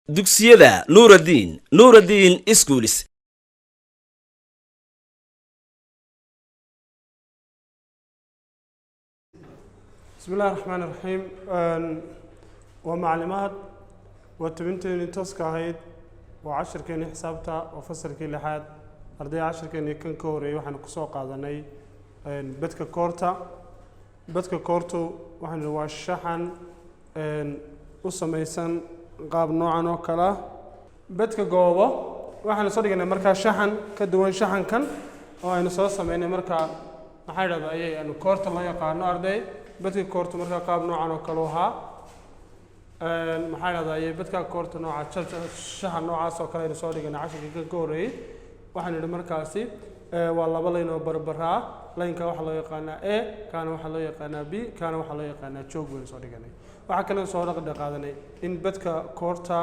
Dugsiyada Nuuraddiin, Nuuraddiin Schools. Bismi illahi raxmaan iraxiim. Waa maclimaad, waa tabinteenii tooska ahayd, waa cashirkeenii xisaabta, waa fasalkii lixaad. Arday, cashirkeenii kan ka horreeyay waxaanu kusoo qaadanay bedka koorta. Bedka koortu waxaanu nihi waa shaxan u samaysan qaab noocan oo kale ah. Bedka goobo waxaanu soo dhiganay markaa shaxan ka duwan shaxankan oo aynu soo sameynay. Markaa maxaa idhahda ayay aanu koorta loo yaqaano, arday? Bedka koortu markaa qaab noocan oo kale u ahaa. Maxaa idhahda ayay bedka koorta nooca shaxan noocaas oo kale aynu soo dhiganay cashirkii kan ka horreeyey. Waxaanu idhi markaasi waa laba layn oo barbaraa. Laynka waxaa loo yaqaanaa A, kaana waxaa loo yaqaanaa B, kaana waxaa loo yaqaanaa joog baynu soo dhiganay. Waxaa kaloo soo dhaqdhaqaadanay in bedka koorta,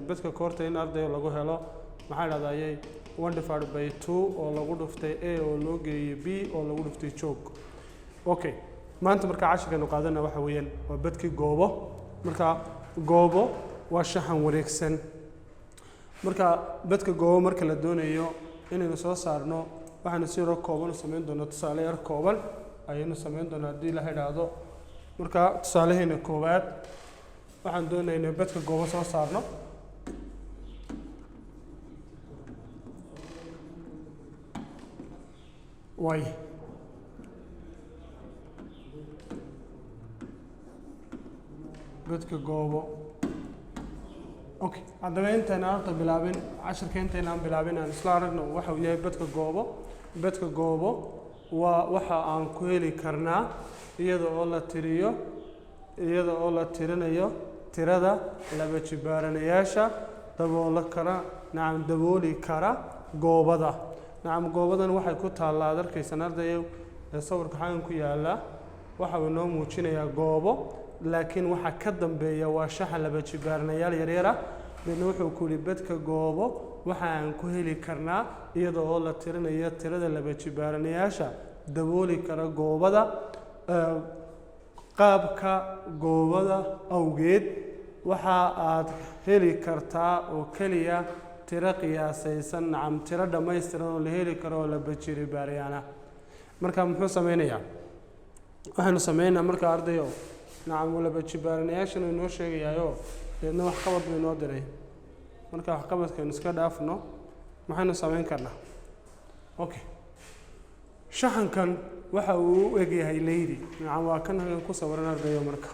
bedka koorta in ardayga lagu helo maxaa idhahda ayay one divided by two oo lagu dhuftay A oo loo geeyey B oo lagu dhuftay joog. Okay, maanta markaa cashirkaynu qaadana waxa weeyaan waa bedkii goobo. Marka goobo waa shaxan wareegsan. Marka bedka goobo marka la doonayo inaynu soo saarno, waxaynu si yaro kooban u samayn doonaa, tusaale yar kooban ayaynu samayn doonaa haddii la idhaahdo. Marka tusaalaheena koowaad waxaan doonayaa inaynu bedka goobo soo saarno. Way bedka goobo. Okay, haddaba intayna horta bilaabin cashirka, intaynaan bilaabin, aan isla aragno waxa uu yahay bedka goobo. Bedka goobo waa waxa aan ku heli karnaa iyada oo la tiriyo, iyada oo la tirinayo tirada laba jibaaranayaasha daboolo kara, nacam, dabooli kara goobada. Nacam, goobadan waxay ku taallaa, ad arkaysaan ardayow, ee sawirka xagan ku yaalla waxa uu inoo muujinayaa goobo, laakiin waxa ka dambeeya waa shaxa laba jibaaranayaal yaryara. Midna wuxuu ku yihi bedka goobo waxa aan ku heli karnaa iyada oo la tirinayo tirada laba jibaaranayaasha dabooli kara goobada. Qaabka goobada awgeed waxa aad heli kartaa oo keliya tiro qiyaasaysan, nacam, tiro dhammaystiran oo la heli karo oo laba jibaaryaana. Marka muxuu sameynayaa? Waxaynu sameynaa marka, ardayo, nacam, laba jibaaranayaashan uu inoo sheegayaayo, deedna waxqabad buu inoo diray. Marka waxqabadkaynu iska dhaafno, maxaynu samayn karnaa? Okay, shaxankan waxa uu u egyahay leydi. Nacam, waa kan halkan ku sawiran, ardayo. Marka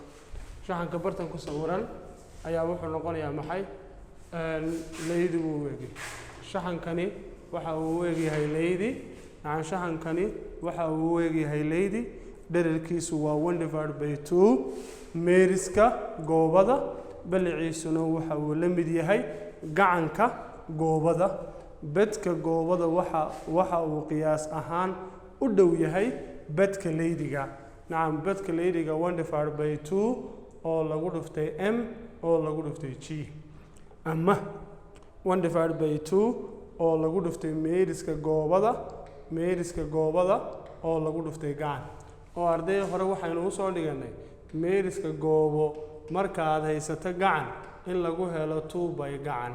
shaxanka bartan ku sawiran ayaa wuxuu noqonayaa maxay? Leydi buu u egyahay. Shaxankani waxa uu u egyahay leydi. Nacam, shaxankani waxa uu u egyahay leydi. Dhererkiisu waa one divided by two meeriska goobada, baliciisuna waxa uu la mid yahay gacanka goobada. Bedka goobada waxa uu qiyaas ahaan u dhow yahay bedka leydiga. Nacam, bedka leydiga one divided by two oo lagu dhuftay M oo lagu dhuftay G, ama one divided by two oo lagu dhuftay meeriska goobada, meeriska goobada oo lagu dhuftay gacan. Oo arday, hore waxaynu usoo dhiganay meeriska goobo markaad haysato gacan in lagu helo two by gacan,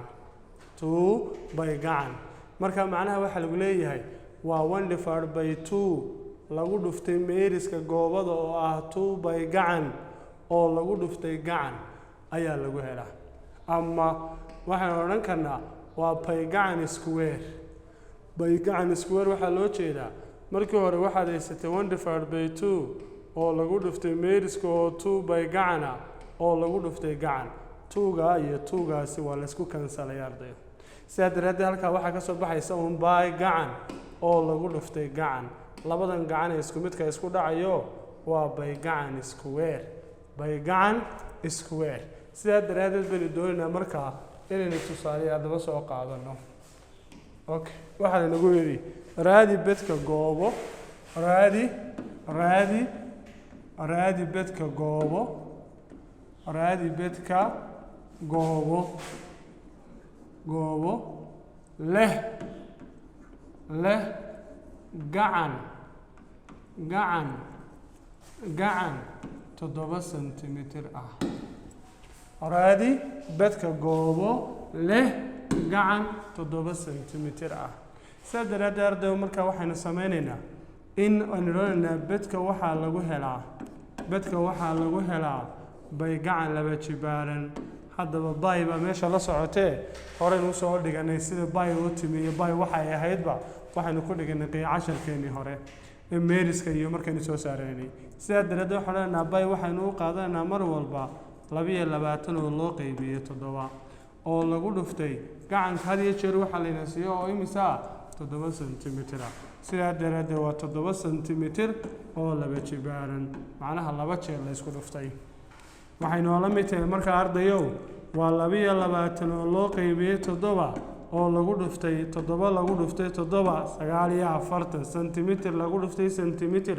two by gacan. Marka macnaha waxaa lagu leeyahay waa one divided by two lagu dhuftay meeriska goobada oo ah two by gacan oo lagu dhuftay gacan ayaa lagu helaa. Ama waxaynu odhan karnaa waa by gacan square. By gacan square waxaa loo jeedaa markii hore waxaad haysatay one divided by two oo lagu dhuftay meeriska oo two by gacana oo lagu dhuftay gacan. Two-ga iyo two-gaasi waa laysku kansalay, ardayo. Sidaa daraaddeed halkaa waxaa ka soo baxaysa un by gacan oo lagu dhuftay gacan. Labadan gacan ee isku midka isku dhacayo waa by gacan square, by gacan square. Sidaa daraaddeed baynu doonaynaa markaa inaynu tusaale haddaba soo qaadano. Okay, waxaa lanagu yidhi raadi bedka goobo, raadi, raadi, raadi bedka goobo, raadi bedka goobo, goobo leh gacan, gacan, gacan 7 centimeter ah. Raadi bedka goobo leh gacan 7 centimeter ah. Sidaa daraaddeed, ardayo, markaa waxaynu sameynaynaa in aynu odhanaynaa bedka waxaa lagu helaa bay gacan laba jibaaran. Haddaba bay baa meesha la socotee, horeynu usoo dhiganay sida bay u timi iyo bay waxay ahaydba. Waxaynu ku dhiganay casharkeenii hore ee meeriska iyo markaynu soo saaraynay. Sidaa daraaddeed waxaan odhanaynaa bay waxaynu u qaadanaynaa mar walba 22 oo loo qaybiyey 7 oo lagu dhuftay gacanka. Had iyo jeer waxaa layna siiyo oo imisa ah? 7 centimeter ah. Sidaa daraaddeed waa 7 centimeter oo laba jibaaran, macnaha laba jeer la isku dhuftay. Waxay noola mid tahay markaa, ardayow, waa 22 oo loo qaybiyey 7 oo lagu dhuftay 7 lagu dhuftay 7, 49 centimeter lagu dhuftay centimeter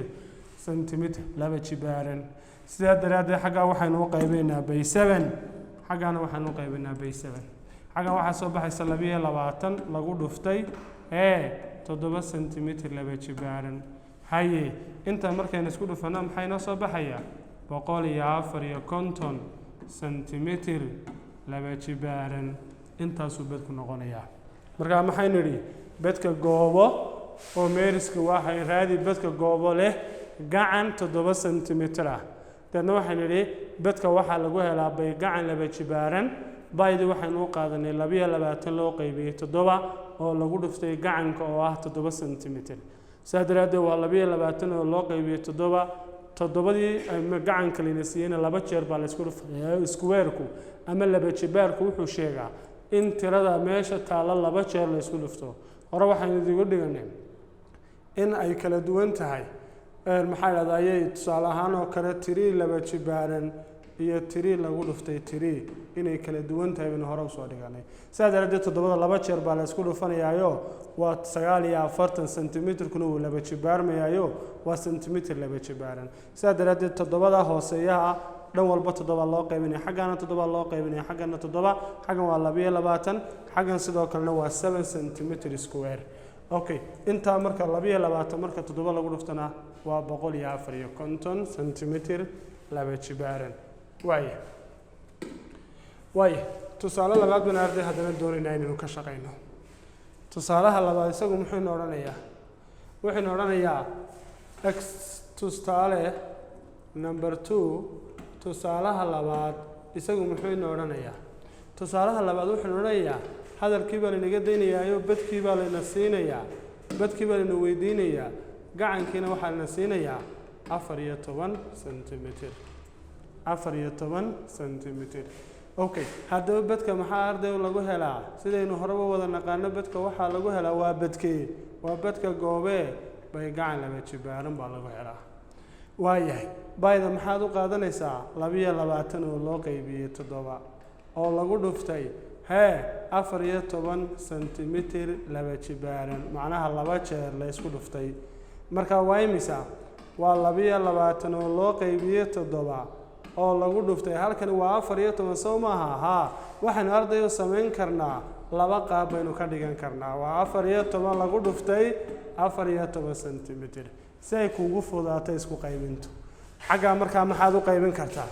centimeter laba jibaaran. Sidaa daraaddeed xaggaa waxaynu u qaybaynaa by 7, xaggaana waxaynu u qaybaynaa by 7. Xaggan waxaa soo baxaysa 22 lagu dhuftay 7 centimeter laba jibaaran. Haye, inta markaynu isku dhufano maxay noo soo baxayaa? 154 centimeter laba jibaaran. Intaasuu bedku noqonayaa. Markaa maxaynu idhi? Bedka goobo oo meeriska waxay raadi bedka goobo leh gacan 7 centimeter ah. Deedna waxaynu idhi bedka waxaa lagu helaa bay gacan laba jibaaran. Baydi waxaynu u qaadanay 22 loo qaybiyey 7 oo lagu dhuftay gacanka oo ah 7 centimeter. Sidaa daraaddeed waa 22 oo loo qaybiyey 7. Toddobadii gacanka layna siiyeyna laba jeer baa la isku dhuftay. Iskuweerku ama laba jibaarku wuxuu sheegaa in tirada meesha taalla laba jeer la isku dhufto. Hore waxaynu idigu dhiganay in ay kala duwan tahay, maxaa idhahda ayay, tusaale ahaan oo kale, three laba jibaaran iyo three lagu dhuftay three inay kala duwan tahay baynu hore usoo dhiganay. Sidaa daraaddeed toddobada laba jeer baa la isku dhufanayaayo waa 49, centimeterkuna wuu laba jibaarmayaayo waa centimeter laba jibaaran. Sidaa daraaddeed toddobada hooseeyaha dhan walba 7 loo qaybinaya, xaggana 7 loo qaybinaya, xaggana 7. Xaggan waa 22, xaggan sidoo kalena waa 7 centimeter square. Okay, intaa marka 22 marka 7 lagu dhuftana waa 154 centimeter laba jibaaran. Waaya, tusaale labaad baan, arday, haddana doonaynaa inaynu ka shaqayno. Tusaalaha labaad isagu muxuuna odhanayaa? Wuxuuna odhanayaa x tusaale number 2. Tusaalaha labaad isagu muxuu ina odhanayaa? Tusaalaha labaad wuxuuna odhanayaa hadalkii baa laynaga daynayaayo bedkii baa layna siinayaa, bedkii baa layna weydiinayaa, gacankiina waxaa layna siinayaa 14 centimeter, 14 centimeter. Okay, haddaba bedka maxaa, arday, lagu helaa? Sidaynu horeba wada naqaano, bedka waxaa lagu helaa, waa bedkee? Waa bedka goobee, bay gacan laba jibaaran baa lagu helaa. Waayahay, bayda maxaad u qaadanaysaa? 22 oo loo qaybiyey 7 oo lagu dhuftay 14 centimeter laba jibaaran, macnaha laba jeer la isku dhuftay. Marka waa imisa? Waa 22 oo loo qaybiyey 7 oo lagu dhuftay, halkani waa 14, sow maaha? Haa. Waxaynu, ardayo, samayn karnaa laba qaab baynu ka dhigan karnaa. Waa 14 lagu dhuftay 14 centimeter si ay kuugu fudaato isku qaybintu. Xaggaa markaa maxaad u qaybin kartaa?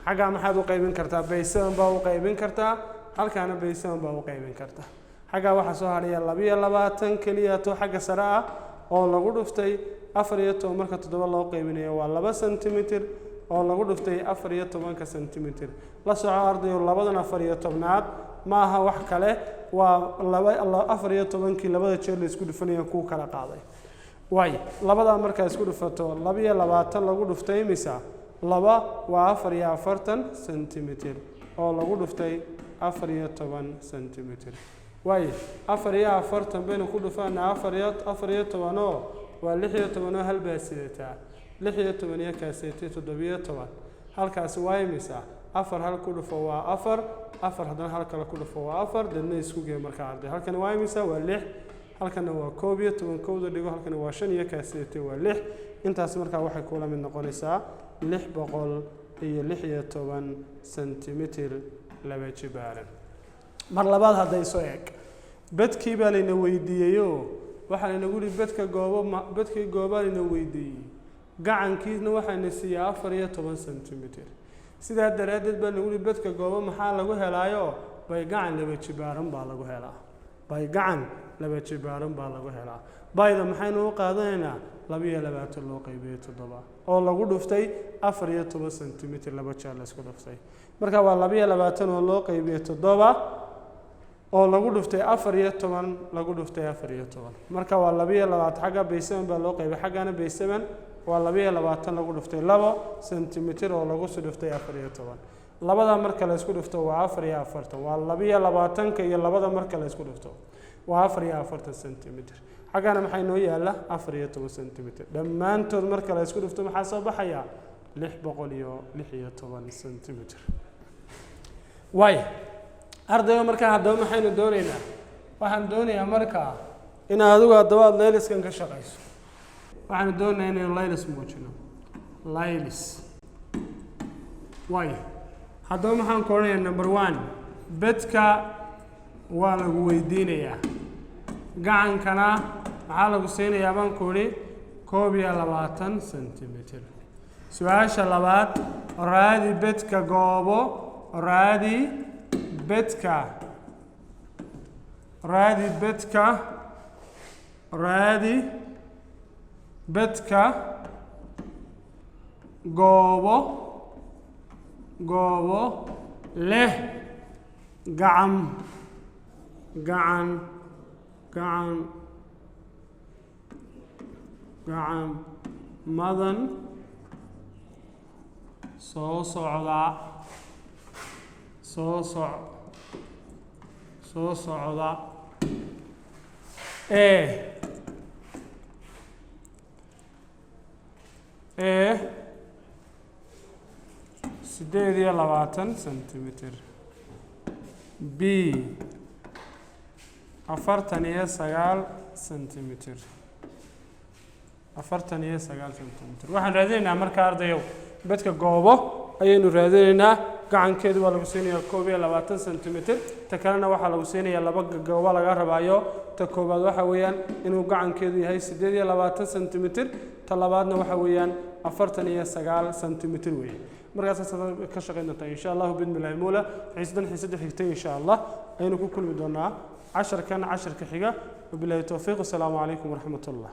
Xaggaa maxaad u qaybin kartaa? By 7 baa u qaybin kartaa, halkaana by 7 baa u qaybin kartaa. Xaggaa waxaa soo hadhaya 22 keliya to xagga sare ah oo lagu dhuftay 14. Marka 7 loo qaybinayo waa 2 centimeter oo lagu dhuftay 14-ka centimeter. La soco, ardayo, labadan 14-aad ma aha wax kale, waa laba 14-kii labada jeer la isku dhufanaya kuu kala qaaday. Waay, labadaa markaa isku dhufato, 22 lagu dhuftay imisa? Laba waa 44 centimeter oo lagu dhuftay 14 centimeter. Waay, 44 baynu ku dhufanaa 14-oo waa 16 oo hal baa sidataa, 16 iyo kaaseetay 17. Halkaasi waa imisa? Afar hal ku dhufo waa afar, afar haddana hal kale ku dhufo waa afar, deedna isku gee. Markaa, arday, halkani waa imisa? Waa lix. Halkana waa 11, kowda dhigo. Halkani waa shan iyo kaaseetay waa lix. Intaas markaa waxay kula mid noqonaysaa 616 centimeter laba jibaaran. Mar labaad hadday soo eeg, bedkii baa layna weydiiyeyoo waxaa laynagu yihi bedka goobo ma bedkii goobaa layna weydiiyey, gacankiisna waxayna siiyey 14 centimeter. Sidaa daraaddeed baa lagu yihi, bedka goobo maxaa lagu helaayo? Bay gacan laba jibaaran baa lagu helaa. Bay gacan laba jibaaran baa lagu helaa. Bayda maxaynu u qaadanaynaa? 22 loo qaybiyey 7 oo lagu dhuftay 14 sentimitir, laba jeer la isku dhuftay. Marka waa 22 oo loo qaybiyey 7 oo lagu dhuftay 14, lagu dhuftay 14. Marka waa 22, xagga by 7 baa loo qaybiyey, xaggana by 7. Waa 22 lagu dhuftay 2 sentimitir oo lagu sii dhuftay 14. Labada marka la isku dhufto waa 44. Waa 22-ka iyo labada marka la isku dhufto waa 44 sentimitir. Xaggana maxaa inoo yaala? 14 sentimitir. Dhammaantood marka la isku dhufto maxaa soo baxaya? 616 sentimitir. Waay, ardayga, markaa haddaba maxaynu doonaynaa? Waxaan doonayaa markaa in adigu haddaba aada layliskan ka shaqayso. Waxaanu doonayaa inaynu laylis muujino, laylis. Waay, haddaba maxaan ku odhanayaa? Number one, bedka waa lagu weydiinayaa, gacankana maxaa lagu siinayaa? Baan ku idhi 21 centimeter. Su-aasha labaad, raadi bedka goobo, raadi bedka, raadi bedka, raadi bedka goobo, goobo leh gacan gacan gacan gacan madan soo socda, soo soc soo socda. E 28 centimeter, B 49 centimeter, 49 centimeter. Waxaan raadinaynaa markaa, ardayow, bedka goobo ayaynu raadinaynaa. Gacankeedu waa lagu siinayaa 21 centimeter. Ta kalena waxaa lagu siinayaa laba goobo laga rabaayo. Ta koowaad waxa weeyaan inuu gacankeedu yahay 28 centimeter, ta labaadna waxa weeyaan 49 centimeter weeye. Markaas ka shaqayn doontaa, insha Allahu bidmillahi mawla. Xiisadan xiisada xigtay, insha Allah, ayaynu ku kulmi doonaa casharkan casharka xiga. Wabillahi towfiiq. Asalaamu calaykum waraxmat ullah.